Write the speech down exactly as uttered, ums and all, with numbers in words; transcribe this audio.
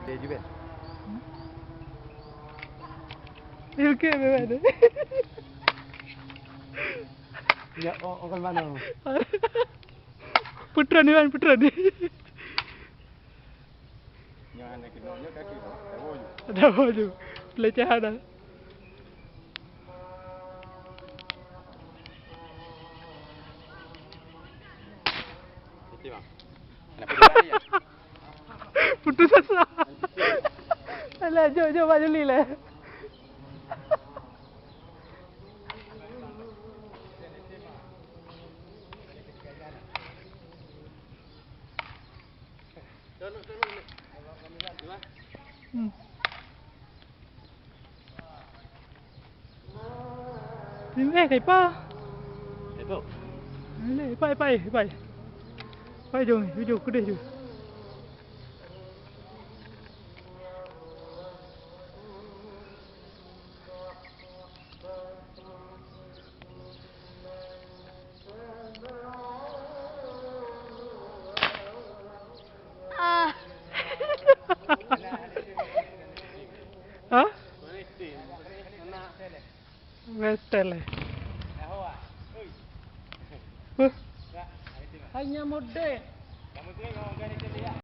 Dia juga. Dia bukan memang tu. Ya, oh, oh, kan mana? Putran ni kan, putran ni. Nyoe hana keunoe, nyoe kaki, Pak. Dawa ju. Dawa ju. Pelecehan dah. Itu, Bang. Kenapa dia lari, ya? Putus asa. Alah, jom, jom, Pak Juli lah. Hmm. Ni, eh, kai pa? Itu. Ni, pai, pai, pai. Pai jong, jong, jong, keudeh jong. Ah. Ha? Betul eh. Huh. Hanya mode.